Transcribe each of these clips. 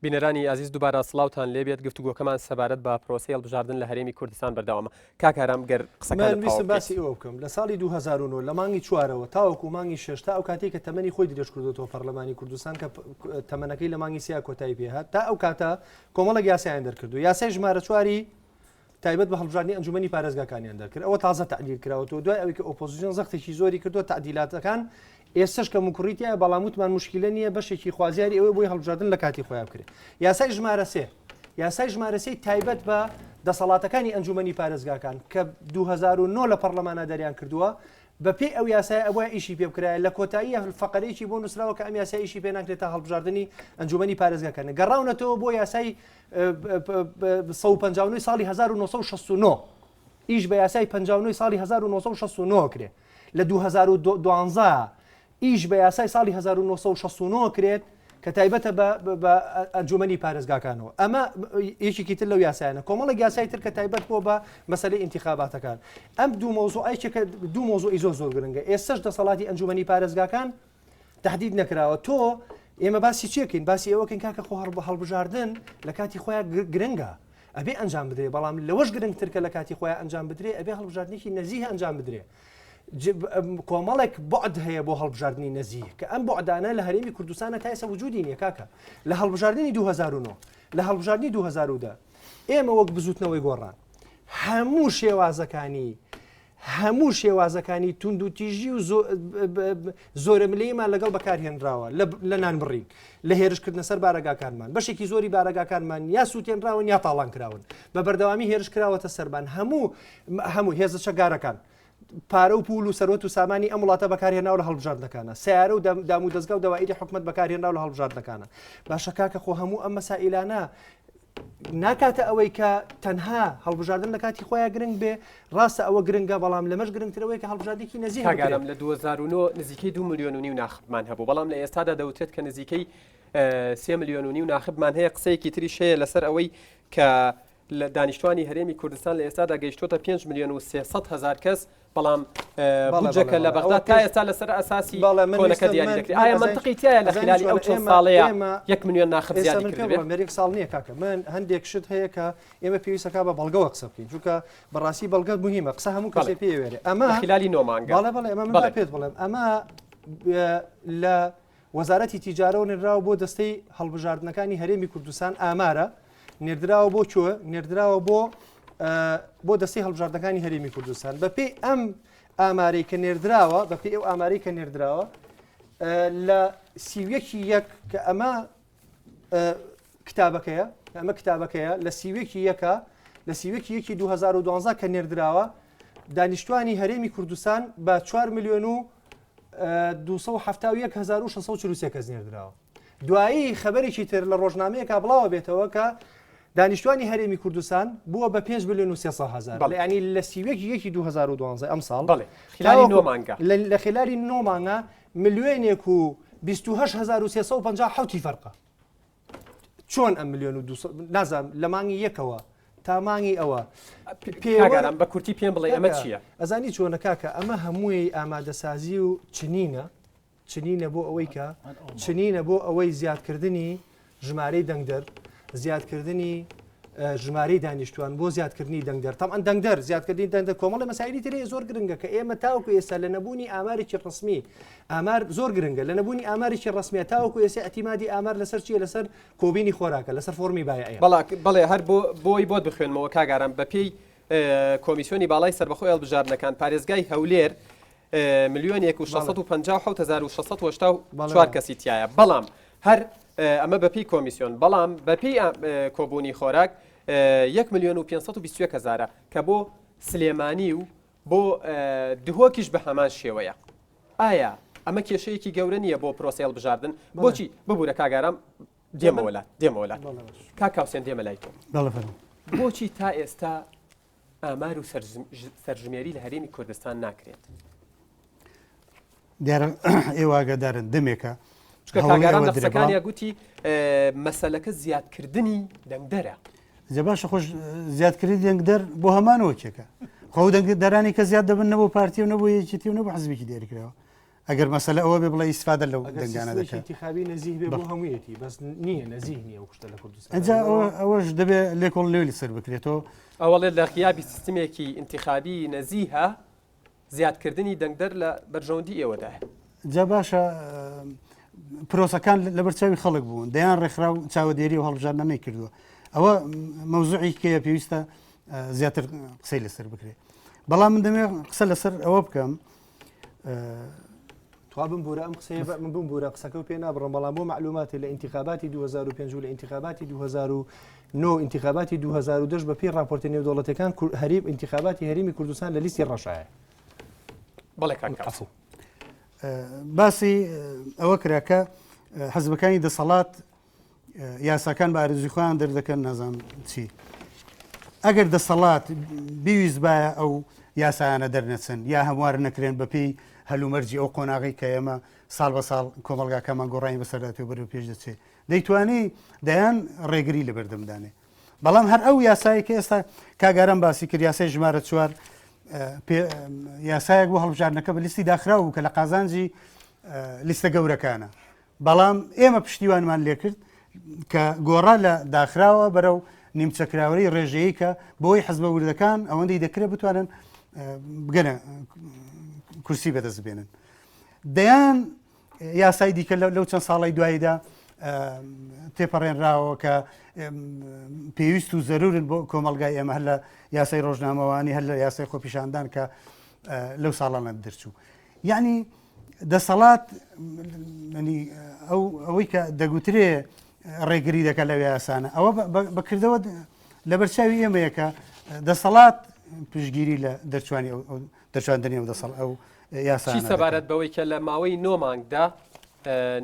بینەرانی ئازیز دووبارە سڵاوتان لێبێت گفتوگۆکەمان سەبارەت بە پرۆسەی هەڵبژاردن لە هەرێمی کوردستان بەردەوامە. کاک ئارام گەر قسەکانت من ویستم تەواو بکەیت. باسی ئەوە بکەم لە ساڵی 2009 لە مانگی چوارەوە تاوەکو مانگی شەش تا ئەو کاتەی کە تەمەنی خۆی درێژ کردوێتەوە پەرلەمانی کوردستان کە تەمەنەکەی لە مانگی سیا کۆتایی پێهات تا ئەو کاتە کۆمەڵێک یاسایان دەرکردو یاسای ژمارە چواری تایبەت بە هەڵبژاردنی ئەنجومەنی پارێزگاکانیان دەرکرد ئەوە تازە تەعدیل کراوەتەوە دوای ئەوەی کە ئۆپۆزیسیۆن زەختێکی زۆری کردووە تەعدیلاتەکان ئێستش کەم و کوڕی تایە بەڵام وتمان مشکلە نییە بەشێکی خوازیاری ئەوەی بۆی هەڵبژاردن لە کاتی خۆیان بکرێت یاسای ژمارە سێ یاسای ژمارە سێی تایبەت بە دەسەڵاتەکانی ئەنجومەنی پارێزگاکان کە 2009 لە پەرلەمانە دەریان کردووە بەپێی ئەو یاسایە ئەبوایە ئیشی پێ بکرایە، لە کۆتاییە فەقەرەیەکی بۆ نووسراوە کە ئەم یاسایە ئیشی پێ ناکرێت تا هەڵبژاردنی ئەنجومەنی پارێزگاکان. گەڕاونەتەوە بۆ یاسای 159 ساڵی 1969 ئیش بە یاسای 59 ساڵی 1969 کرێ لە 2012 ئیش بە یاسای ساڵی 1969 کرێت کە تایبەتە بە ئەنجومەنی پارێزگاکانەوە ئەمە یەکێکی تر لەو یاسایانە کۆمەڵێک یاسای تر کە تایبەت بووە بە مەسەلەی ئینتیخاباتەکان ئەم دوو مەوزوعێکێکە دوو مەوزوعی زۆر زۆر گرنگە ئێستش دەسەڵاتی ئەنجومەنی پارێزگاکان تهدید نەکراوە تۆ ئێمە باسی چیەکەین باسی ئەوەکەین کاکە خۆ هەڵ هەڵبژاردن لە کاتی خۆیان گرنگە ئەبێ ئەنجام بدرێ بەڵام لەوەش گرنگتر کە لە کاتی خۆیان ئەنجام بدرێ ئەبێ هەڵبژاردنێکی نەزیه ئەنجام بدرێ کۆمەڵێک بعد هەیە بۆ هەڵبژاردنی نەزیه کە ئەم بعدانە لە هەرێمی کوردستانە تا ئێستا وجودی نییە کاکە لە هەڵبژاردنی 2009 لە هەڵبژاردنی 2010 ئێمە وەک بزوتنەوەی گۆڕان هەموو شێوازەکانی هەموو شێوازەکانی توندوتیژی و زۆرەملێیمان لەگەڵ بەکارهێنراوە لە نانبڕین لە هێرشکردنە سەر بارەگاکانمان بەشێکی زۆری بارەگاکانمان یا سووتێنراون یا تاڵان کراون بە بەردەوامی هێرش کراوەتە سەرمان هەموو هەموو هێزە چەکدارەکان پارە و پول و سەروەت و سامانی ئەم وڵاتە بەکارهێناوە لە هەڵبژاردنەکانە سیارە و دام و دەزگا و دەوائیری حکومت بەکارهێنراو لە هەڵبژاردنەکانە باشە کاکە خۆ هەموو ئەم مەسائیلانە ناکاتە ئەوەی کە تەنها هەڵبژاردن لە کاتی خۆیان گرنگ بێ ڕاستە ئەوە گرنگە بەڵام لەمەش گرنگترەوەی کە هەڵبژاردێکی نەزیه کاگارم لە 2009 نزیکەی 2 میلیۆن و نیو ناخبمان هەبوو بەڵام لە ئێستادا دەوترێت کە نزیکەی سێ میلیۆن و نیو ناخبمان هەیە قسەیەکی تریش هەیە لەسەر ئەوەی کە لە دانیشتوانی هەرێمی کوردستان لە ئێستادا گەیشتووەتە 5 ملیۆن و 300 هەزار کەس، بەڵام بودجەکە لە بەغدا تا ئێستا لەسەر ئەساسی کۆنەکە دیاری دەکرێت. ئایا مەنتقی تیایە لە خلالی ئەو چەند ساڵەیە یەک ملیۆن ناخب زیادی کردبێت؟ یەک ساڵ نییە کاکە من هەندێک شت هەیە کە ئێمە پێویستەکە بە بەڵگەوە قسە بکەین چونکە بەڕاستی بەڵگە مهمە قسە هەموو کەسێ پێوێرێ ئەمە خلالی نۆ مانگە بەڵێ بەڵێ ئەمە من پێت بڵێم ئەمە لە وەزارەتی تیجارەوە نێردراوە بۆ دەستەی هەڵبژاردنەکانی هەرێمی کوردستان ئامارە نێردراوە بۆ کوێ نێردراوە بۆ بۆ دەستەی هەڵبژاردنەکانی هەرێمی کوردستان بەپێی ئەم ئامارەی کە نێردراوە بەپێی ئەو ئامارەی کە نێردراوە لە سیویەکی یەک کە ئەمە کتابەکەیە ئەمە کتابەکەیە لە سیویەکی یەکە لە سیویەکی یەکی 2012 کە نێردراوە دانیشتوانی هەرێمی کوردستان بە 4 میلیۆن و 271 کەس نێردراوە دوایی خەبەرێکی تر لە ڕۆژنامەیەکا بڵاوە بێتەوە کە دانیشتوانی هەرێمی کوردستان بووە بە 5 میلیۆن و 300 هەزار بەڵێ. ینی لە 31 یەکی 2012 ئەم ساڵ بەڵێ خلالی نۆ مانگە لە لە خلالی نۆ مانگە ملیۆنێک و 28357 فەرقە چۆن ئەم ملیۆن و 200 نازانم لە مانگی یەکەوە تا مانگی ئەوە پێوەرم بە کورتی پێم بڵێ ئەمە چییە؟ ئەزانی چۆنە کاکە ئەمە هەمووی ئامادەسازی و چنینە چنینە بۆ ئەوەی کە چنینە بۆ ئەوەی زیادکردنی ژمارەی دەنگدەر، زیادکردنی ژمارەی دانیشتوان بۆ زیادکردنی دەنگدەر تەبعەن دەنگدەر زیادکردنی دەنگدەر کۆمەڵی مەسایلی تر هەیە زۆر گرنگە کە ئێمە تاوەکو ئێستا لە نەبوونی ئامارێکی ڕسمی ئامار زۆر گرنگە لە نەبوونی ئامارێکی ڕسمیە تاوەکو ئێستا ئەتیمادی ئامار لەسەر چییە لەسەر کۆبینی خۆراکە لەسەر فۆرمی بایعەیە بەڵا بەڵێ هەر بۆ بۆی بۆت بخوێنمەوە کاک ئارام بەپێی کۆمیسیۆنی باڵای سەربەخۆی هەڵبژاردنەکان پارێزگای هەولێر ملیۆنێک و 657,684 کەسی تایە بەڵام هەر ئەمە بەپی کۆمیسیۆن بەڵام بەپی کۆبوونی خۆراک 1 میلیۆن و 521 هزارە کە بۆ سلێمانی و بۆ دهۆکیش بە هەمان شێوەیە ئایا ئەمە کێشەیەکی گەورە نییە بۆ پرۆسەی هەڵبژاردن بۆچی ببوورە کاک ئارام دێمەوە لات دێمەوە لات کاک کاوسێن دێمە لای تۆ بۆچی تا ئێستا ئامار و سەرژمێری لە هەرێمی کوردستان ناکرێت؟ دیارە ئێوە ئاگادارن دەمێکە چونکە هەوڵی کاک ئارام ئەوە لە درێ، قسەکانیا بەڵام گوتی مەسەلەکە زیادکردنی دەنگدەرە. جا باشە خۆش زیادکردنی دەنگدەر بۆ هەمان وەکێکە خۆ ئەو دەنگدەرانی کە زیاد دەبن نە بۆ پارتی و نە بۆ یەکێتی و نە بۆ حزبێکی دیاریکراوە. ئەگەر مەسەلە ئەوە بێ بڵێ ئیسفادە لەو دەنگانە دەکات ئینتیخابی نەزیه بێ بۆ هەموویەتی بەس نییە نەزیه نییە ئەو شتە لە کوردستان ئەجا ئەوەش دەبێ لێکۆڵینەوەی لەسەر بکرێتەوە. ئەوەڵێ لە غیابی سیستمێکی ئینتیخابی نەزیهە زیادکردنی دەنگدەر لە بەرژەوەندی ئێوەدایە. جا باشە پرۆسەکان لەبەر چاوی خەڵک بوون دەیان ڕێکخراو چاوەدێری و هەڵبژاردنەی کردووە ئەوە مەوزوعی کەیە پێویستە زیاتر قسەی لەسەر بکرێت بەڵام من دەمێ قسە لەسەر ئەوە بکەم تخوا بمبورە ئەم قسەیە بە من بمبورە قسەکە و پێ نابڕم بەڵام بۆ معلوماتی لە ئینتخاباتی 2005 و لە ئینتخاباتی 2009 ئینتخاباتی 2010 بە پێی ڕاپۆرتە نێودەوڵەتەکان هەریم ئینتخاباتی هەرێمی کوردستان لە لیستی ڕەشایە بەڵێ کاک عەفو. باسی ئەوە کرا کە حزبەکانی دەسەڵات یاساکان بە ئارەزوی خۆیان دەردەکەن نازانم چی ئەگەر دەسەڵات بیویستبایە ئەو یاسایانە دەرنەچن یا هەموار نەکرێن بەپێی هەلومەرجی ئەو قۆناغی کە ئێمە ساڵ بە ساڵ کۆمەڵگاکەمان گۆڕانی بەسەردا تێ بەرەو پێش دەچێت دەیتوانی دەیان ڕێگری لە بەردەمدانێ بەڵام هەر ئەو یاسایی کە ئێستا کاگاران باسی کرد یاسای ژمارە چوار یاسایەک بۆ هەڵبژاردنەکە بە لیستی داخراو بوو کە لە قازانجی لیستە گەورەکانە بەڵام ئێمە پشتیوانمان لێکرد کە گۆڕا لە داخراوە بەرەو نیمچەکراوەی ڕێژەیی کە بۆی حزبە وردەکان ئەوەندەی دەکرێت بتوانن بگەنە کورسی بەدەست بێنن. دەیان یاسای دیکە لەو چەند ساڵی دواییدا تێپەڕێنراوە کە پێویست و زەرورن بۆ کۆمەلگای ئێمە هەر لە یاسای ڕۆژنامەوانی هەر لە یاسای خۆپیشاندان کە لەو ساڵانە دەرچوو. یعنی دەسەڵات ئەو ئەوەی کە دەگوترێ ڕێگری دەکات لەو یاسانە ئەوە بەکردەوە لەبەر چاوی ئێمەیە کە دەسەڵات پشگیری لە دەرچوانی دەرچواندنی ئەو دەسەڵ ئەو یاسا سەبارەت بەوەی کە لە ماوەی نۆ مانگدا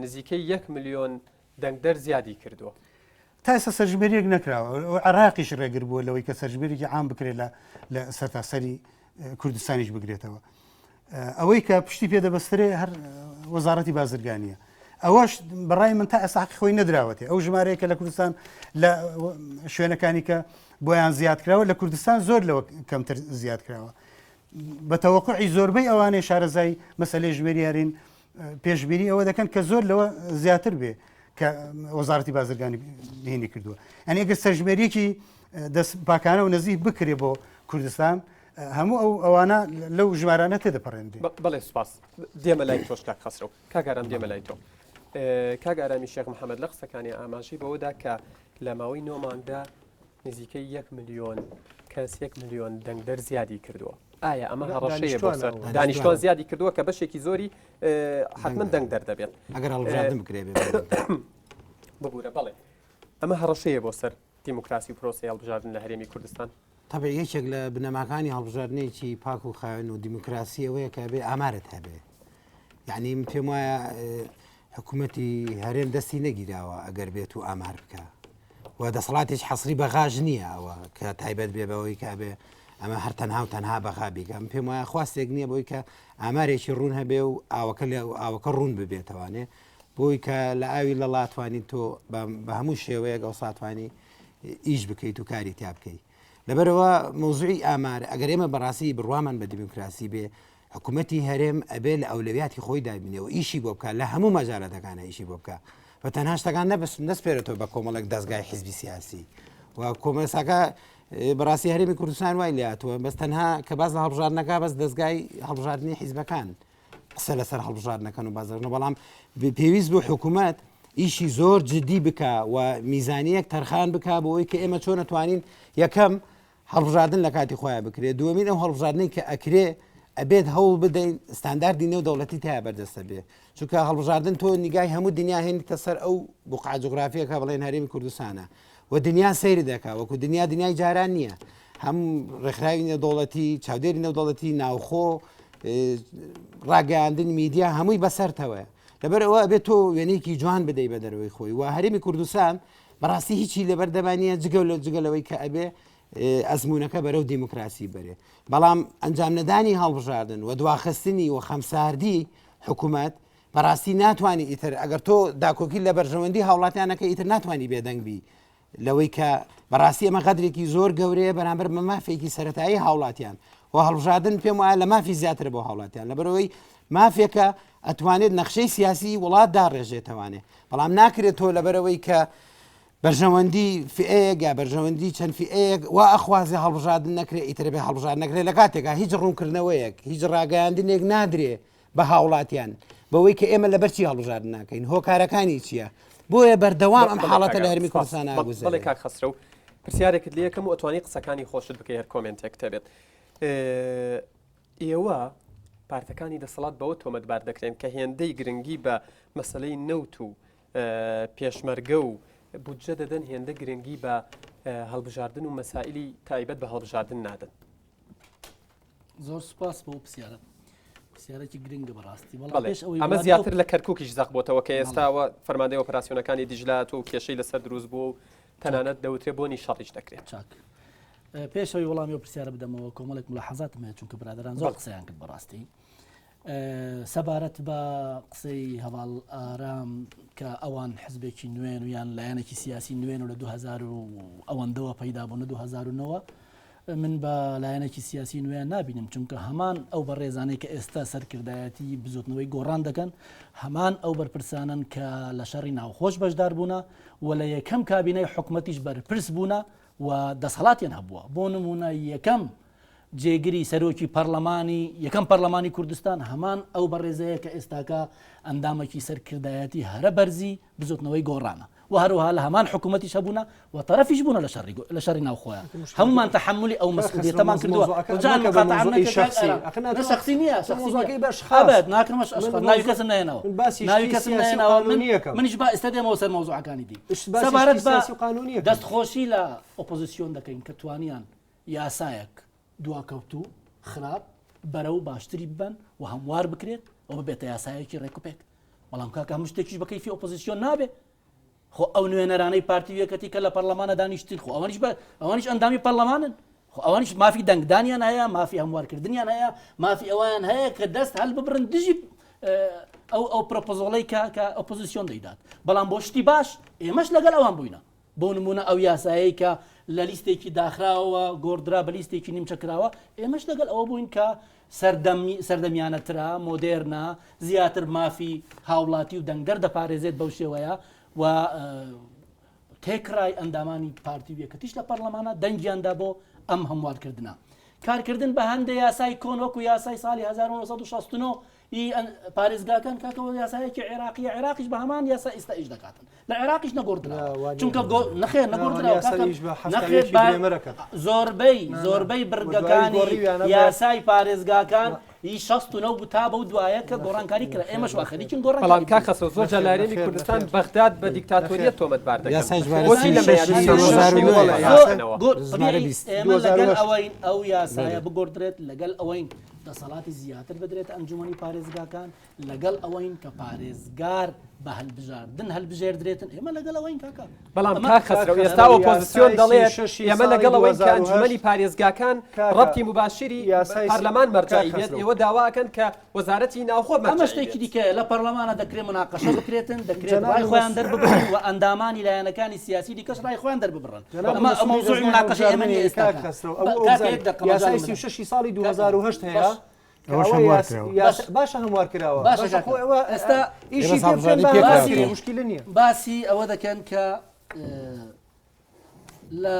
نزیکەی یەک ملیۆن دەنگدەر زیادی کردووە. تا ئێستا سەرژمێریەک نەکراوە عێراقیش ڕێگر بووە لەوەی کە سەرژمێریی عام بکرێت لە لە سەرتاسەری کوردستانیش بگرێتەوە ئەوەی کە پشتی پێدەبەسترێ هەر وەزارەتی بازرگانیە ئەوەش بەڕای من تا ئێستا حەقی خۆی نەدراوەتێ ئەو ژمارەیە کە لە کوردستان لە شوێنەکانی کە بۆیان زیاد کراوە لە کوردستان زۆر لەوە کەمتر زیاد کراوە بە تەوەقعی زۆربەی ئەوانەی شارەزای مەسەلەی ژمێریارین پێشبینی ئەوە دەکەن کە زۆر لەوە زیاتر بێ کە وەزارەتی بازرگانی هینی کردووە ئەنی ئەگەر سەرژمێریەکی دەست پاکانە و نەزیه بکرێ بۆ کوردستان هەموو ئەو ئەوانە لەو ژمارانە تێدەپەڕێنرێ. بەڵێ سوپاس دێمە لای تۆش کاک خەسرەو کاک ئارام دێمە لای تۆ کاک ئارامی شێخ محەممەد لە قسەکانی ئاماژەی بەوەدا کە لە ماوەی نۆ مانگدا نزیکەی یەک ملیۆن کەس یەک ملیۆن دەنگدەر زیادی کردووە ئایا ئەمە هەڕەشەیە بۆ سەر دانیشتوان زیادی کردووە کە بەشێکی زۆری حتمما دەنگدەر دەبێت ئەگەر هەڵبژاردن بکرێ ببوورە بەڵێ ئەمە هەڕەشەیە بۆ سەر دیموکراسی و پرۆسەی هەڵبژاردن لە هەرێمی کوردستان؟ تەبعی یەکێک لە بنەماکانی هەڵبژاردنێکی پاک و خاوێن و دیموکراسی ئەوەیە کە بێ ئامارت هەبێ یعنی من پێم وایە حکوومەتی هەرێم دەستی نەگیراوە ئەگەر بێت و ئامار بکە و دەسەڵاتێک حەسری بەغاژ نییە ئەوە کە تایبەت بێ بەوەی کە بێ ئەمە هەر تەنها و تەنها بەغا بیکە من پێم وایە خواستێک نییە بۆی کە ئامارێکی ڕوون هەبێ و ئاوەکە لە ئاوەکە ڕوون ببێتوانێ بۆی کە لە ئاوی لەڵا توانی تۆ بە هەموو شێوەیەک ئەوسا توانی ئیش بکەیت و کاری تیا بکەیت لەبەرەوە مەوزوعی ئامار ئەگەر ئێمە بەڕاستی بڕوامان بە دیموکراسی بێ حکوومەتی هەرێم ئەبێ لە ئەولەویاتی خۆی دابینێ و ئیشی بۆ بکە لە هەموو مەجالەتەکانە ئیشی بۆ بکە بە تەنها شتەکان نەبس نەسپێرێتەوە بە کۆمەڵێک دەستگای حیزبی سیاسی و کۆمەساکە بەڕاستی هەرێمی کوردستان وای لاتوە بەس تەنها کە باز لە هەڵبژاردنەکە بەس دەستگای هەڵبژاردننی حیزبەکان قسە لەسەر هەڵبژاردنەکەن و بازرگەن بەڵام پێویست بوو حکوومەت ئیشی زۆر جدی بکە و میزانیەک تەرخان بک بۆ ئەوی کە ئێمە چۆن نەتوانین یەکەم هەڵبژاردن لە کاتی خۆیان بکرێت دووەمین ئەو هەڵبژاردنەی کە ئەکرێ ئەبێت هەوڵ بدەین ستانداردی نێو دەوڵەتی تیا بەردەستە بێ چونکە هەڵبژاردن تۆ نیگای هەموو دنیا هێنیتە سەر ئەو بقعە جوگرافیەکە بڵێن هەرێمی کوردستانە و دنیا سەیری دەکا وەکو دنیا دنیای جاران نییە هەم ڕێکخراوی نێودەوڵەتی چاودێری نێودەوڵەتی ناوخۆ ڕاگەیاندن میدیا هەمووی بەسەرتەوەیە لەبەر ئەوە ئەبێت تۆ وێنەیەکی جوان بدەی بە دەرەوەی خۆی و هەرێمی کوردستان بەڕاستی هیچی لەبەر دەمانە جگە لە جگە لەوەی کە ئەبێ ئەزمونونەکە بەرەو دیموکراسی بەرێ بەڵام ئەنجام نەدانی هەڵبژاردن و دواخستنی و خەمساردی حکوومەت بەڕاستی ناتوانانی ئیتر ئەگەر تۆ داکۆکی لە بەرژەوەندی هاوڵاتیانەکە ئیتر ناتوانانی بێدەنگ بی. لەوەی کە بەڕاستی ئەمە غەدرێکی زۆر گەورەیە بەرامبەر بە مافێکی سەتایی هاوڵاتیان و هەڵبژاردن پێم وایە لە مافی زیاترە بۆ هاوڵاتیان لەبەرەوەی مافێکە ئەتوانێت نەخشەی سیاسی وڵات داڕێژێتەوانێ بەڵام ناکرێت تۆ لەبەرەوەی کە بەرژەوەندی فئەیەک یا بەرژەوەندی چەند فئەیەک وا ئەخوازێ هەڵبژاردن نەکرێ ئیتر بێ هەڵبژاردن نەکرێ لە کاتێکا هیچ ڕوونکردنەوەیەک هیچ ڕاگەیاندنێک نادرێ بە هاوڵاتیان بەوەی کە ئێمە لەبەر چی هەڵبژاردن ناکەین هۆکارەکانی چییە بۆیە بەردەوام ئەم حاڵەتە لە هەرمی کوردستان ئاگوزەرێ. بەڵێ کاک خەسرەو پرسیارێکت لێ یەکەم و ئەتوانی قسەکانی خۆشت بکەی هەر کۆمێنتێکت هەبێت ئێوە پارتەکانی دەسەڵات بەوە تۆمەتبار دەکرێن کە هێندەی گرنگی بە مەسلەی نەوت و پێشمەرگە و بودجە دەدەن هێندە گرنگی بە هەڵبژاردن و مەسائلی تایبەت بە هەڵبژاردن نادەن. زۆر سوپاس بۆ پرسیارە پرسیارێکی گرنگە بەڕاستی ئەمە زیاتر لە کەرکووکیش زەق بۆتەوە کە ئێستاوە فەرماندەی ئۆپراسیۆنەکانی دیجلات و کێشەی لەسەر دروست بوو و تەنانەت دەوترێ بۆنی شەڕیش دەکرێت چاک. پێشەوەی وەڵامی ئەو پرسیارە بدەمەوە کۆمەڵێک ملاحەزاتم هەیە چونکە برادەران زۆر قسەیان کرد بەڕاستی سەبارەت بە قسەی هەواڵ ئارام کە ئەوان حزبێکی نوێن و یان لایەنێکی سیاسی نوێن و لە 2000 ئەوەندەوە پەیدا بوون لە 2009 من بە لایەنێکی سیاسی نوێیان نابینم چونکە هەمان ئەو بەڕێزانەی کە ئێستا سەرکردایەتی بزوتنەوەی گۆڕان دەکەن هەمان ئەو بەرپرسانن کە لە شەڕی ناوخۆش بەشدار بوونە و لە یەکەم کابینەی حکومەتیش بەرپرس بوونە و دەسەڵاتیان هەبووە بۆ نمونە یەکەم جێگری سەرۆکی پەرلەمانی یەکەم پەرلەمانی کوردستان هەمان ئەو بەڕێزەیە کە ئێستاکە ئەندامێکی سەرکردایەتی هەرە بەرزی بزوتنەوەی گۆڕانە و هەروەها لە هەمان حکوومەتیش هەبوونە و تەرەفیش بوونە لە شەڕی لە شەڕی ناوخۆیان هەمومان تەحملی ئەو مەسئولیەتەمان کردووە شخصی نییە ئەبەد ناکرمەش ناوی کەسم نێنەوە ناوی کەسم نێنەوە منیش با ئێستا دێمەوە سەر مەوزوعەکانی دی سەبارەت بە دەستخۆشی لە ئۆپۆزیسیۆن دەکەین کە توانیان یاسایەک دواکەوتوو، خراپ، بەرەو باشتری ببەن و هەموار بکرێت و ببێتە یاسایەکی ڕێکوپێک. بەڵام کاکە هەموو شتێکیش بە کەیفی ئۆپۆزیسیۆن نابێ. خۆ ئەو نوێنەرانەی پارتی و یەکەتی کە لە پەرلەمانە دانیشتین خۆ ئەوانیش بە ئەوانیش ئەندامی پەرلەمانن. خۆ ئەوانیش مافی دەنگدانیان هەیە، مافی هەموارکردنیان هەیە، مافی ئەویان هەیە کە دەست هەلببڕن دژی ئەو ئەو پرۆپۆزۆڵەی کە کە ئۆپۆزیسیۆن دەیدات. بەڵام بۆ شتی باش ئێمەش لەگەڵ ئەوان بووینە. بۆ نموونە ئەو یاسایەی کە لە لیستێکی داخراوەوە گۆڕدرا بە لیستێکی نیمچە کراوە، ئێمەش لەگەڵ ئەوە بووین کە سەردەمی سەردەمیانەترە، مۆدێرنە، زیاتر مافی هاوڵاتی و دەنگدەر دەپارێزێت بەو شێوەیە و تێکڕای ئەندامانی پارتی و یەکەتیش لە پەرلەمانە دەنگیان دا بۆ ئەم هەموارکردنە. کارکردن بە هەندێ یاسای کۆن وەکو یاسای ساڵی 1969 ی پارێزگاکان کاکە یاسایەکی عێراقیە عێراقیش بە هەمان یاسا ئێستا ئیش دەکاتن لە عێراقیش نەگۆڕدراوە چونکە نەخێر نەگۆڕدراوە نەخێر زۆربەی زۆربەی بڕگەکانی یاسای پارێزگاکان ی 69 بوو تا بەو دوایە کە گۆڕانکاری کرا ئێمەش وا خەریکین گۆڕانکاری بەڵام کاک خەسرەو زۆر جار لە هەرێمی کوردستان بەغداد بە دیکتاتۆریەت تۆمەتبار دەکەن بۆچی لە مەیادین ئێمە لەگەڵ ئەوەین ئەو یاسایە بگۆڕدرێت لەگەڵ ئەوەین دەسەڵاتی زیاتر بدرێتە ئەنجومەنی پارێزگاکان، لەگەڵ ئەوەین کە پارێزگار بە هەلبژاردن هەلبژێردرێتن، ئێمە لەگەڵ ئەوەین کاکە. بەڵام کاک خەسرەو ئێستا ئۆپۆزسیۆن دەڵێت ئێمە لەگەڵ ئەوەین کە ئەنجومەنی پارێزگاکان ڕەبتی موباشری پەرلەمان مەرجەعی بێت، ئێوە داوا ئەکەن کە وەزارەتی ناوخۆ مەرجەعی بێت. ئەمە شتێکی دیکەیە، لە پەرلەمانە دەکرێت موناقەشە بکرێتن، دەکرێت ڕای خۆیان دەرببڕن و ئەندامانی لایەنەکانی سیاسی دیکەش ڕای خۆیان دەرببڕن. ئەمە مەوزوعی موناقەشەی ئێمە نییە ئێستا کاک خەسرەو ئەو یاسای 36 ساڵی 2008 هەیە باشە هەموار کراوە باشە خۆ ئەوە ئێستا ئیشی پێ مشکلە نییە باسی ئەوە دەکەن کە لە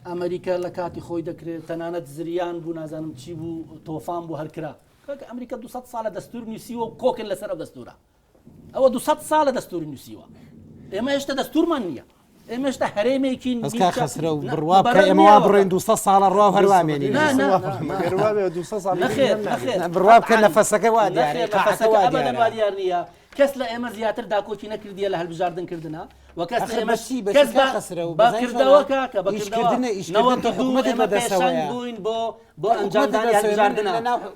ئەمریکا لە کاتی خۆی دەکرێت تەنانەت زریان بوو نازانم چی بوو تۆفان بوو هەرکرا کاکە ئەمریکا 200 ساڵە دەستور نووسیوە و کۆکن لەسەر ئەو دەستورە ئەوە 200 ساڵە دەستوری نووسیوە ئێمە هێشتا دەستورمان نییە ئێمە هێشتا هەرێمێکی بەس کاک خەسرەو بڕوا بکە ئێمە وا بڕۆین 200 ساڵە ڕوا هەروا مێنین بڕوا بکە نەفەسەکە وا دیارە قاعەکە وا دیارە وا دیار نییە کەس لە ئێمە زیاتر داکۆکی نەکردیە لە هەلبژاردن کردنا و کەس لە ئێمە کەس بە خەسرەو بەکردەوە کاکە بەکردنە ئیشکردنە حکومەتت بەدەستەوەیە بووین بۆ بۆ ئەنجامدانی هەلبژاردنە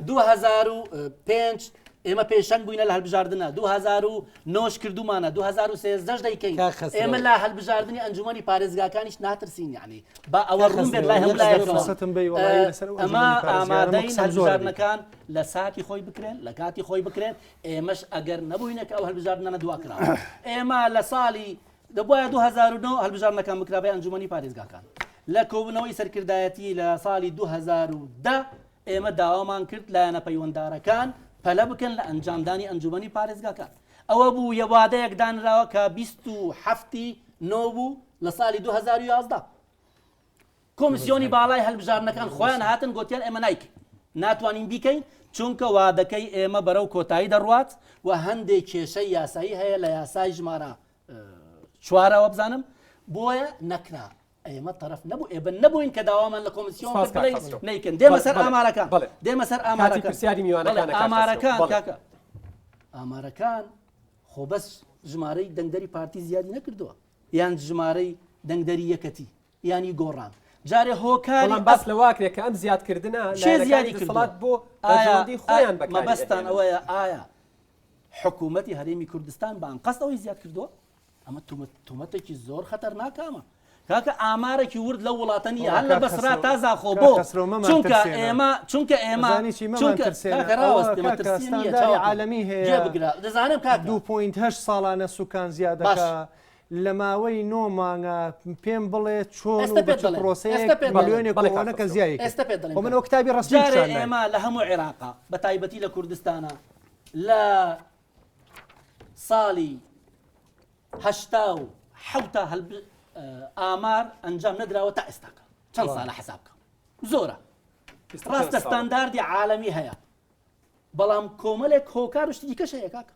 2005 ئێمە پێشەنگ بووینە لە هەلبژاردنە 2009 ش کردومانە 2013 دەیکەین ئێمە لە هەلبژاردنی ئەنجومەنی پارێزگاکانیش ناترسین یعنی با ئەوە ڕوون بێت لای هەموو لایەکەوە ئەمە ئامادەین هەلبژاردنەکان لە ساتی خۆی بکرێن لە کاتی خۆی بکرێن ئێمەش ئەگەر نەبووینە کە ئەو هەلبژاردنانە دواکراوە ئێمە لە ساڵی. دەبوایە 2009 هەلبژاردنەکان بکرابای ئەنجومەنی پارێزگاکان. لە کۆبوونەوەی سەرکردایەتی لە ساڵی 2010 ئێمە داوامان کرد لایەنە پەیوەندارەکان پەلە بکەن لە ئەنجامدانی ئەنجومەنی پارێزگاکان. ئەوە بوو یە وادەیەک دانراوە کە 27 ی نۆ بوو لە ساڵی 2011. کۆمیسیۆنی باڵای هەلبژاردنەکان خۆیان هاتن گۆتیان ئێمە نایکەین ناتوانین بیکەین چونکە وادەکەی ئێمە بەرەو کۆتایی دەڕوات و هەندێک کێشەی یاسایی هەیە لە یاسای ژمارە چوارەوە بزانم بۆیە نەکرا ئێمە تەرەف نەبوو ئێبە نەبووین کە داوامان لە کۆمیسیۆن نیکن دێمە سەر ئامارەکان دێمە سەر ئامارەکان پرسیاری میوانەکان ئامارەکان کاکە ئامارەکان خۆ بەس ژمارەی دەنگدەری پارتی زیادی نەکردووە یان ژمارەی دەنگدەری یەکەتی یانی گۆڕان جارێ هۆکاری بەڵام باس لەوە ئەکرێ کە ئەم زیادکردنە چێ لایەنەکانی زیادی کردووە دەسەڵات بۆ ئایا بەرژەوەندی خۆیان بەکاری مەبەستان ئەهێنن. ئەوەیە ئایا حکوومەتی هەرێمی کوردستان بە ئەنقەست ئەوەی زیاد کردووە ئەمە تومەت تۆمەتێکی زۆر خەتەرناکە ئەمە کاکە ئامارێکی ورد لەو وڵاتە نییە وەڵا هەر لە کاک بەسرا خەسرەو تا زاخۆ کاک بۆ خەسرەو مەمان چونکە ترسێنە ئێمە چونکە ئێمە ئەزانی چی مەمان چونکە ترسێنە کاکە ئەوە ڕاوەستێ کاکە مەترسی نییە ستانداری چاوەکەم عالەمی گوێ هەیە بگرە دەزانم کاکە 2.8 ساڵانە سوکان زیاد باش دەکا لە ماوەی نۆ مانگا پێم بڵێ چۆن ئێستە و بە پێت چ دەڵێم پرۆسەیەک ئێستە پێت دەڵێم ملیۆنێک و بەڵێ کاک ئەوەنە کە خەسرەو. زیای کرد ئێستە پێت دەڵێم خۆ من کاکە ئەو کتابی ڕەسمی جارێ پیشان نایم ئێمە لە هەموو عێراقا بە تایبەتی لە کوردستانا لە ساڵی 87 هەلب ئامار ئەنجام نەدراوە تا ئێستاکە چەند ساڵە حساب بکە زۆرە 25 ڕاستە ساڵە. ستانداردی عالەمی هەیە بەڵام کۆمەلێک هۆکار و شتی دیکەش هەیە کاکە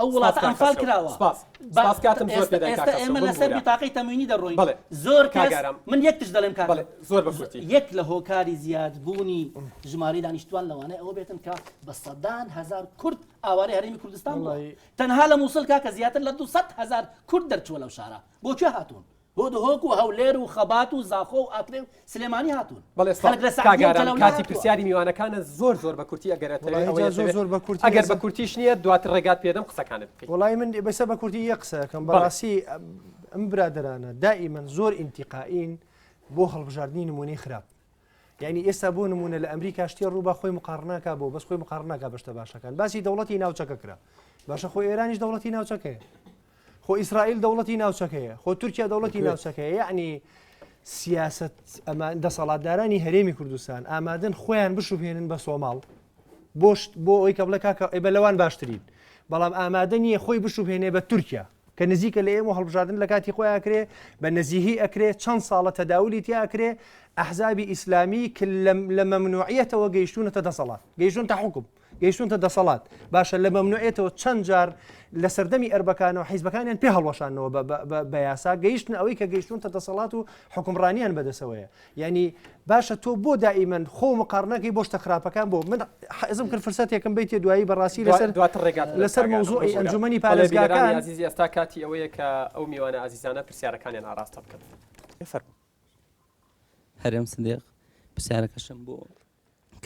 ئەو سپاس وڵاتە کاک ئەنفال خەسرەو. کراوە سپاس. با سپاس کاتم زۆر ئێستا پێدای کاک ئێستا خەسرەو. ئێمە لەسەر بمبورە. بیتاقەی تەموینی دەڕۆین بەڵێ. زۆر کاک کەس ئارام. من یەک تش دەڵێم کاکە بەڵێ زۆر بە کورتی. یەک لە هۆکاری زیادبوونی ژمارەی دانیشتوان لەوانەیە ئەوە بێتن کە بە سەدان هەزار کورد ئاوارەی هەرێمی کوردستان بووە وەڵی تەنها لە مووسڵ کاکە زیاتر لە 200 هەزار کورد دەرچووە لەو شارە بۆ کوێ هاتوون بۆ دهۆک و هەولێر و خەبات و زاخۆ و ئاکرێ و سلێمانی هاتوون. بەڵێ سڵاو خەڵک لە کاک سەعدیە و ئارام جەلەولا کاتی هاتووە. پرسیاری میوانەکانە زۆر زۆر بە کورتی ئەگەر ئەتەوێ وەڵایی ئەوەی جا زۆر ئەتەوێ زۆر بە کورتی ئەگەر بە ئەزە کورتیش نییە دواتر ڕێگات پێدەم قسەکانت بکەی. وەڵایی من بەسە بە کورتی یەک قسە ئەکەم بەڵێ. بەڕاستی ئەم برادەرانە دائیمەن زۆر ئینتیقائین بۆ هەڵبژاردنی نمونەی خراپ یعنی ئێستا بۆ نمونە لە ئەمریکا شتێ ڕوو بە خۆی مقارناکا بۆ بەس خۆی مقارناکا بە شتە باشەکان باسی دەوڵەتی ناوچەکە کرا باشە خۆ ئێرانیش دەوڵەتی ناوچەکەیە خۆ ئیسرائیل دەوڵەتی ناوچەکەیە خۆ تورکیا دەوڵەتی ناوچەکەیە یعنی سیاست ئەمان دەسەڵاتدارانی هەرێمی کوردستان ئامادەن خۆیان بشوبهێنن بە سۆماڵ بۆشت بۆ ئەوی کە بڵێ کاکە ئێبە لەوان باشترین بەڵام ئامادە نییە خۆی بشوبهێنێ بە تورکیا کە نزیکە لە ئێمە هەڵبژاردن لە کاتی خۆی ئەکرێ بە نەزیهی ئەکرێ چەند ساڵە تەداولی تیا ئەکرێ ئەحزابی ئیسلامی لە مەمنوعیەتەوە گەیشتونەتە دەسەڵات گەیشتونتە حکوم گەیشتونتە دەسەڵات باشە لە مەمنوعێتەوە چەند جار لە سەردەمی ئەربەکانەوە حیزبەکانیان پێ هەڵوەشانەوە بە یاسا گەیشتن ئەوەی کە گەیشتونتە دەسەڵات و حکومڕانیان بەدەسەوەیە یعنی باشە تۆ بۆ دائیمەن خۆ مقارنەکەی بۆ شتە خراپەکان بۆ من حەزم کرد فرسەتێکم بیتێ دوایی بەڕاستی لەسەر دواتر ڕێگات لەسەر مەوزوعی ئەنجومەنی پارێزگاکان پارێزگاکان ئازیز ئێستا کاتی ئەوەیە کە ئەو میوانە ئازیزانە پرسیارەکانیان ئاراستە بکەن فەرموو. هەرێم سدیق پرسیارەکەشم بۆ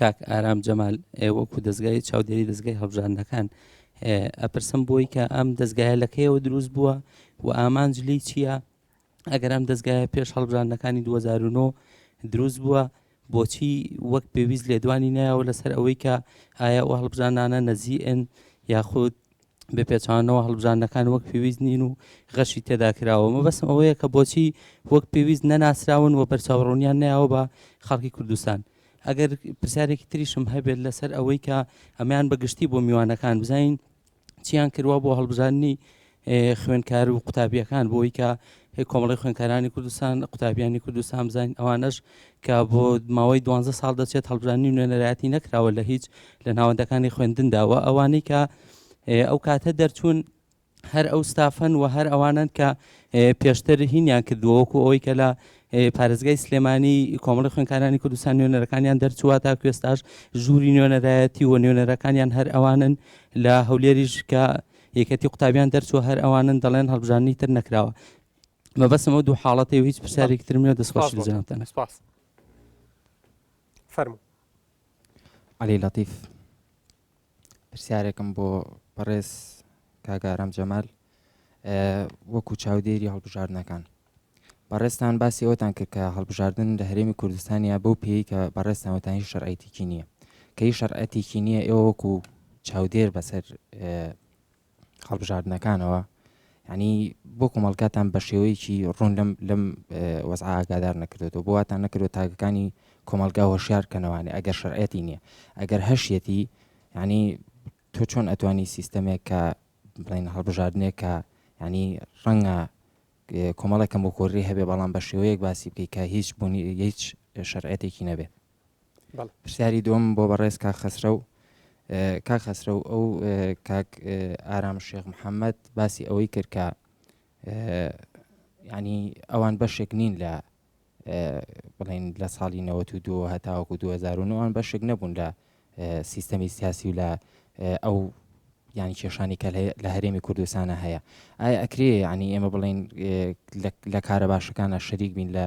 کاک ئارام جەمال وەکو دەزگای چاودێری دەزگای هەڵبژاردنەکان ئەپرسم بۆی کە ئەم دەزگایە لە کەیەوە دروست بووە و ئامانج لی چییە ئەگەر ئەم دەزگایە پێش هەڵبژاردنەکانی 2009 دروست بووە بۆچی وەک پێویست لێدوانی نایەوە لەسەر ئەوەی کە ئایا ئەو هەڵبژاردنانە نەزیئن یاخود بە پێچەوانەوە هەڵبژاردنەکان وەک پێویست نین و غەشی تێدا کراوە مەبەستم ئەوەیە کە بۆچی وەک پێویست نەناسراون و بەرچاوڕوونیان نەیاوە بە خەڵکی کوردستان ئەگەر پرسیارێکی تریشم هەبێت لەسەر ئەوەی کە ئەمەیان بە گشتی بۆ میوانەکان بزانین چیان کردوە بۆ هەڵبژاردنی خوێندکار و قوتابیەکان بۆی کە کۆمەڵی خوێندکارانی کوردستان قوتابیانی کوردستان بزانین ئەوانەش کە بۆ ماوەی دوانزە ساڵ دەچێت هەڵبژاردنی نوێنەرایەتی نەکراوە لە هیچ لە ناوەندەکانی خوێندندا و ئەوانەی کە ئەو کاتە دەرچوون هەر ئەو ستافەن و هەر ئەوانن کە پێشتر هینیان کردووە وەکو ئەوەی کە لە پارێزگای سلێمانی کۆمەڵی خوێندکارانی کوردستان نوێنەرەکانیان دەرچووە تا کوێستاش ژووری نوێنەرایەتی و نوێنەرەکانیان هەر ئەوانن لە هەولێریش کە یەکەتی قوتابیان دەرچووە هەر ئەوانن دەڵێن هەڵبژاردنی تر نەکراوە مەبەستم ئەو دوو حاڵەتەی و هیچ پرسیارێکی ترم نییە دەستخۆشی لە جەنابتان سپاس فەرموو. عەلی لەتیف پرسیارێکم بۆ بەڕێز کاک ئارام جەمال وەکو چاودێری هەڵبژاردنەکان بەڕێزتان باسی ئەوتان کرد کە هەڵبژاردن لە هەرێمی کوردستانیا بەو پێی کە بەڕێزتان وتان هیچ شەرعیەتێکی نییە کە هیچ شەرعیەتێکی نییە ئێوە وەکو چاودێر بەسەر هەڵبژاردنەکانەوە. یعنی بۆ کۆمەڵگاتان بە شێوەیەکی ڕوون لەم لەم وەزعە ئاگادار نەکردێتەوە بۆ واتان نەکردو تاکەکانی کۆمەڵگا هۆشیار کەنەوانێ ئەگەر شەرعەتی نییە ئەگەر هەشیەتی یعنی تۆ چۆن ئەتوانی سیستەمێک کە بڵێن هەڵبژاردنێک کە یعنی ڕەنگە کۆمەڵێک کەموکوڕی هەبێ بەڵام بە شێوەیەک باسی بکەی کە هیچ بوونی هیچ شەرعەتێکی نەبێ. پرسیاری دووەم بۆ بەڕێز کاک خەسرەو کاک خەسرەو ئەو کاک ئارام شێخ محەممەد باسی ئەوەی کرد کە ینی ئەوان بەشێک نین لە بڵین لە ساڵی 92 هەتاوەکو 2009 ئەوان بەشێک نەبوون لە سیستەمی سیاسی و لە ئەو یانی کێشانی کە لە هەرێمی کوردستانە هەیە ئایا ئەکرێ ینی ئێمە بڵین لە کارە باشەکانە شەریک بین لە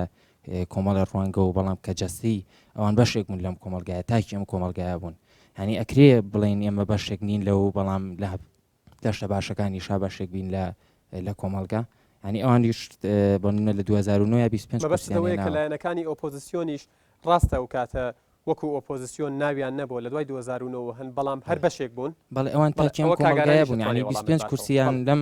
کۆمەڵی ڕوانگە و بەڵام کە جەستەی ئەوان بەشێک بوون لەم کۆمەلگایە تاکی ئەم کۆمەلگایە بوون هەنی ئەکرێ بڵین ئێمە بەشێک نین لەو بەڵام لە دەشتە باشەکانی شا بەشێک بین لە لە کۆمەلگا ینی ئەوانیش بۆ نمونە لە 2009 یا 25 مەبەستت ئەوەیە کە لایەنەکانی ئۆپۆزیسیۆنیش ڕاستە ئەو کاتە وەکو ئۆپۆزیسیۆن ناویان نەبووە لە دوای 2009 وە هەن بەڵام هەر بەشێک بوون. بەڵێ ئەوان بەڵێ تاکی ئەم ئەوە کاک کۆمەڵگایە ئارامیش بوون ئەتوانێ یانی وەڵامت 25 باتەوە. کورسیان بەڵێ. لەم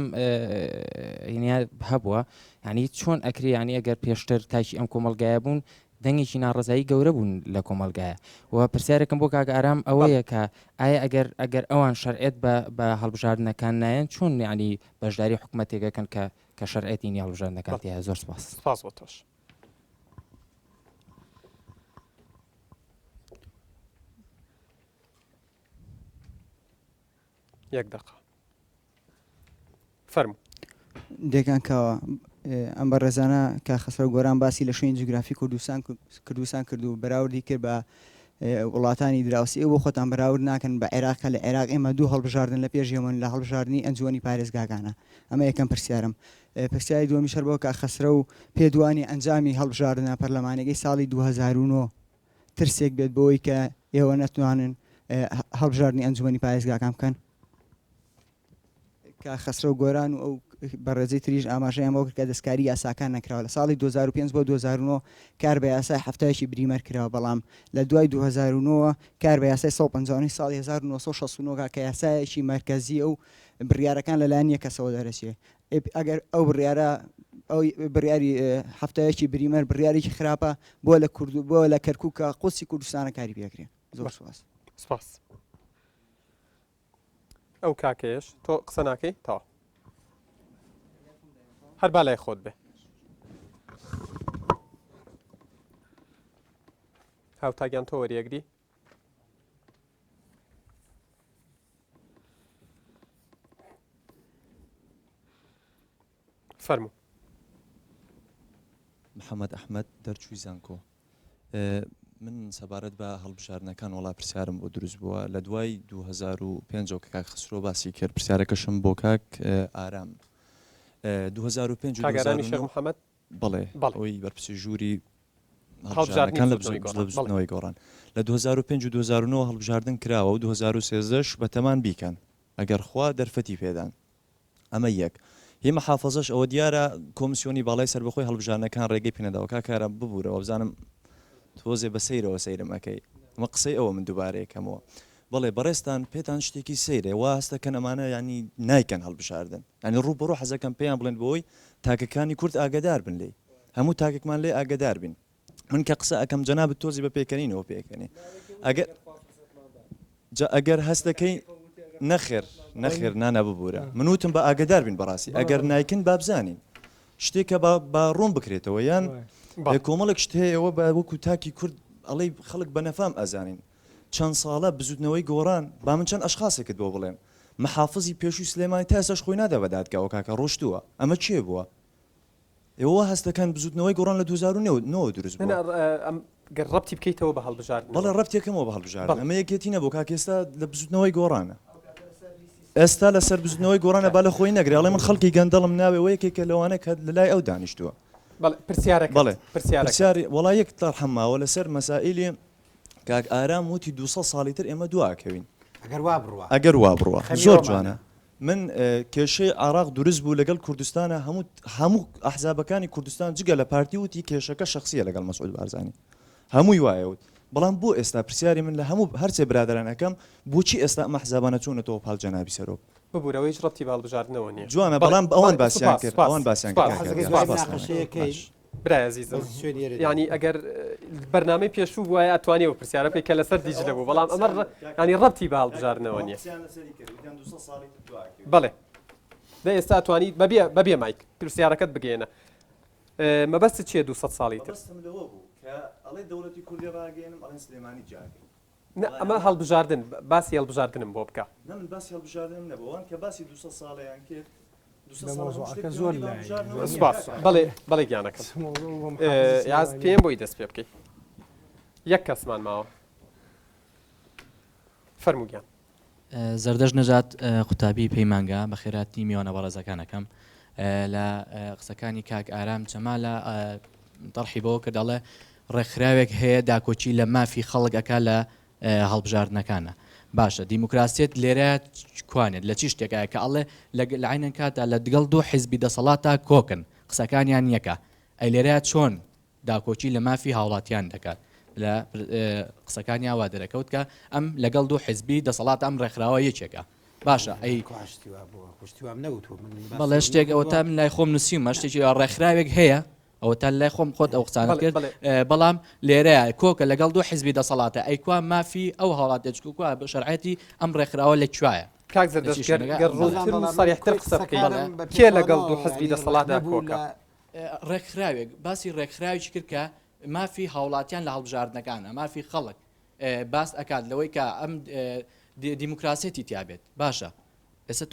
هینە هەبووە یانی چۆن ئەکرێ یانی ئەگەر پێشتر تاکی ئەم کۆمەڵگایە بوون دەنگێکی ناڕەزایی گەورە بوون لە کۆمەڵگایە و پرسیارێکم بۆ کاک ئارام بەڵێ. ئەوەیە کە ئایا ئەگەر ئەگەر ئەوان شەرعیەت بە بە هەڵبژاردنەکان نایەن چۆن یانی بەشداری حکومەتێک ئەکەن کە کە شەرعیەتی نیە هەڵبژاردنەکان بەڵێ. تیایە زۆر سپاس. سپاس بۆ تۆش. یەک دەقە فەرموو. دێکان کاوە ئەم بەڕێزانە کە خەسرەو گۆران باسی لە شوێنی جوگرافی کوردستان کوردستان کرد و بەراوردی کرد بە وڵاتانی دراوسی ئێوە خۆتان بەراورد ناکەن بە عێراق کە لە عێراق ئێمە دوو هەڵبژاردن لە پێش ئێمەن لە هەڵبژاردنی ئەنجومەنی پارێزگاکانە ئەمە یەکەم پرسیارم پرسیاری دووەمیش هەر بۆ کاک خەسرەو پێت وانیە ئەنجامی هەڵبژاردنە پەرلەمانیەکەی ساڵی 2009 ترسێک بێت بۆی کە ئێوە نەتوانن هەڵبژاردنی ئەنجومەنی پارێزگاکان بکەن؟ کاک خەسرەو گۆران و ئەو بەڕێزەی تریش ئاماژەیان بەوە کرد کە دەستکاری یاساکان نەکراوە لە ساڵی 2005 بۆ 2009 کار بە یاسای حەفتایەکی بریمەر کراوە بەڵام لە دوای 2009 کار بە یاسای 159 ساڵی 1969 کە یاسایەکی مەرکەزیە و بڕیارەکان لەلایەن یەک کەسەوە دەرەچێ ئەگەر ئەو بڕیارە ئەو بڕیاری حەفتایەکی بریمەر بڕیارێکی خراپە بۆ لە کورد بۆ لە کەرکووک کە قودسی کوردستانە کاری پێکرێ زۆر سوپاس. سپاس. ئەو کاکەیەش تۆ قسە ناکەی تەواو هەر با لای خۆت بێ هاوتاگیان تۆ وەریەگری فەرموو. محەمەد ئەحمەد، دەرچووی زانکۆ. من سەبارەت بە هەڵبژاردنەکان وەڵا پرسیارم بۆ دروست بووە لە دوای 2005 کە کاک خسرۆ باسی کرد پرسیارەکەشم بۆ کاک ئارام 2005 کاک ئارامی شێخ محەمەد بەڵێ ئەوەی بەرپرسی ژووری هەڵبژاردنەکان لە بزوتنەوەی گۆڕان لە 2005 و 2009 هەڵبژاردن کراوە و 2013 بەتەمان بیکەن ئەگەر خوا دەرفەتی پێدان ئەمە یەک. هی محافەزەش ئەوە دیارە کۆمسیۆنی باڵای سەربەخۆی هەڵبژاردنەکان ڕێگەی پێنەداوە کاک کارام ببورە وابزانم تۆزێ بە سەیرەوە سەیرم ئەکەی ئەمە قسەی ئەوە من دووبارەی کەمەوە بەڵێ بەڕێزتان پێتان شتێکی سەیرە وا هەستەکەن ئەمانە یانی نایکەن هەڵبژاردن یانی ڕوو بەڕوو حەزەکەم پێیان بڵێن بۆی تاکەکانی کورد ئاگەدار بن لێی هەموو تاکێکمان لێ ئاگەدار بین من کە قسە ئەکەم جەنابت تۆزی بە پێکەنینەوە پێکەنی ئەگەر جا ئەگەر هەست دەکەی نەخێر نەخێر نانا ببوورە من وتم بە ئاگدار بین بەڕاستی ئەگەر نایکن بابزانین شتێکە با ڕوون بکرێتەوە یان کۆمەڵێک شت هەیە ئەوە بە وەکو تاکی کورد ئەڵێی خەڵک بە نەفام ئەزانین چەند ساڵە بزوتنەوەی گۆڕان با من چەند ئەشخاسێکت بۆ بڵێم محافزی پێشووی سلێمانی تا ئێستاش خۆی نادا بە دادگاوە کاکە ڕۆشتووە ئەمە کێ بووە ئێوە وا هەست دەکەن بزوتنەوەی گۆڕان لە 2009 دروست بووە. نا ئەم گەر ڕەبتی بکەیتەوە بە هەڵبژاردنەوە. بەڵێ ڕەبتی ئەکەمەوە بە هەڵبژاردن. ئەمە یەکێتی نەبوو کاک ئێستا لە بزوتنەوەی گۆڕانە. ئێستا لەسەر بزوتنەوەی گۆڕانە با لە خۆی نەگرێ ئەڵێ من خەڵکی گەندەڵم ناوێ وە یەکێکە لەوانە کە لە لای ئەو دانیشتووە. بەڵێ پرسیارەکەت. بەڵێ پرسیارەکەت. پرسیاری وەڵا یەک تەرحم ماوە لەسەر مەسائیلی کاک ئارام وتی 200 ساڵی تر ئێمە دوا ئەکەوین. ئەگەر وا بڕوا. ئەگەر وا بڕوا. خەمی زۆر ئەومانە. جوانە. من کێشەی عێراق دروست بوو لەگەڵ کوردستانا هەموو هەموو ئەحزابەکانی کوردستان جگە لە پارتی وتی کێشەکە شەخسیە لەگەڵ مەسعود بارزانی هەمووی وایە وت. بەڵام بۆ ئێستا پرسیاری من لە هەموو هەرسێ برادەران ئەکەم بۆچی ئێستا ئەم ئەحزابانە چوونەتەوە پاڵ جەنابی سەرۆک؟ ببورە ئەوە هیچ ڕەبتی بە هەڵبژاردنەوە نییە. جوانە بەڵام ئەوان باسیان کرد ئەوان باسیان کرد کاک هەردیان سوپاس باش برای ئەزیزم یانی ئەگەر بەرنامەی پێشوو بوایە ئەتوانی ئەو پرسیارە بکەی کە لەسەر دیجلە بوو بەڵام ئەمە ینی ڕەبتی بە هەڵبژاردنەوە نییە بەڵێ دە ئێستا توانیت بەبێ بەبێ مایک پرسیارەکەت بگەێنە مەبەستت چییە 200 ساڵی تر لەوە بوو کە ئەڵێ دەوڵەتی کوردی ڕاگەێنم ئەڵێن سلێمانی جاگەی نا ئەمە هەڵبژاردن باسی هەڵبژاردنم بۆ بکە. نا من باسی هەڵبژاردنم نەبوو ئەوان کە باسی 200 ساڵەیان کرد 200 لە ساڵ هەموو شتێک مەوزوعەکە زۆر پەیوەندی بە لایەنە هەڵبژاردنەوە نییە سوپاس کاکە. بەڵێ بەڵێ گیانەکەم مەوزوع بۆ محافزی یاز سلێمانی. پێم بۆی دەست پێ بکەی یەک کەسمان ماوە فەرموو گیان. زەردەشت نەجات قوتابی پەیمانگا بەخێراتنی میوانە بەڕێزەکان ئەکەم لە قسەکانی کاک ئارام جەمالە تەرحی بەوە کرد ئەڵێ ڕێکخراوێک هەیە داکۆکی لە مافی خەڵک ئەکا لە هەڵبژاردنەکانە باشە دیموکراسیەت لێرە کوانێت لە چی شتێکایە کە ئەڵێ لە عینەن کاتا لە دگەڵ دوو حیزبی دەسەڵاتا کۆکن قسەکانیان یەکە ئەی لێرە چۆن داکۆکی لە مافی هاوڵاتیان دەکات لە قسەکانیا وا دەرەکەوت کە ئەم لەگەڵ دوو حزبی دەسەڵات ئەم ڕێکخراوە یەکێکە باشە ئەی بەڵێ شتێک ئەوە تا من لای خۆم نووسیومە شتێکی ڕێکخراوێک هەیە ئەوە تا لای خۆم خۆت ئەو قسانە کرد بەڵام لێرە کۆکە لەگەڵ دوو حزبی دەسەڵاتە ئەی کوا مافی ئەو هاوڵاتێ چکو بە شەرعەتی ئەم ڕێکخراوە لە کوایە کاک زەردەشت گەر ڕوونتر و سەریحتر قسە بکەی کێ لەگەڵ دوو حزبی دەسەڵاتدا کۆکە؟ ڕێکخراوێک، باسی ڕێکخراوێکی کرد کە مافی هاوڵاتیان لە هەڵبژاردنەکانە، مافی خەڵک باس ئەکات لەوەی کە ئەم دیموکراسیەتی تیا بێت. باشە ئێستا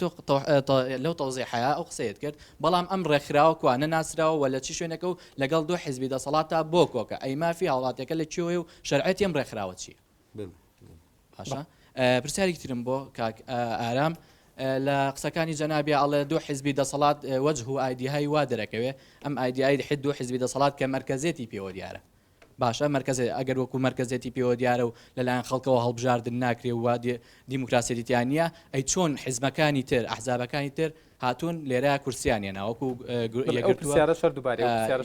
تۆ لەو تەوزیحەیە ئەو قسەیەت کرد، بەڵام ئەم ڕێکخراوە کوا نەناسراوە و لە چی شوێنێکە و لەگەڵ دوو حیزبی دەسەڵاتا بۆ کۆکە؟ ئەی مافی هاوڵاتیەکە لە کوێوەیە و شەرعیەتی ئەم ڕێکخراوە چییە؟ باشە پرسیارێکی ترم بۆ کاک ئارام لە قسەکانی جەنابیا ئەڵێ دوو حزبی دەسەڵات وەجه و ئایدیهای وا دەرەکەوێ ئەم ئایدیای حد دوو حزبی دەسەڵات کە مەرکەزێتی پێوە دیارە باشە مەرکەزێ ئەگەر وەکو مەرکەزێتی پێوە دیارە و لەلایەن خەڵکەوە هەڵبژاردن ناکرێ و دیموکراسیەتی تیا نییە ئەی چۆن حزبەکانی تر ئەحزابەکانی تر هاتوون لێرە کورسیان هێنا وەکو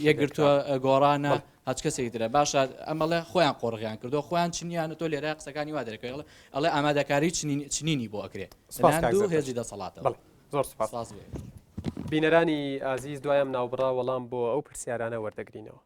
یەکگرتووە گۆڕانە هەچ کەسێکی ترە باشە ئەمەڵێ خۆیان قۆڕغیان کردو خۆیان چنیان تۆ لێرە قسەکانی وا دەرەکەوێت ئەڵێ ئامادەکاری چنینی بۆ ئەکرێ دوو هێزی دەسەڵاتە زۆر سپاس. بینەرانی ئازیز دوایم ناوبڕا وەڵام بۆ ئەو پرسیارانە وەردەگرینەوە.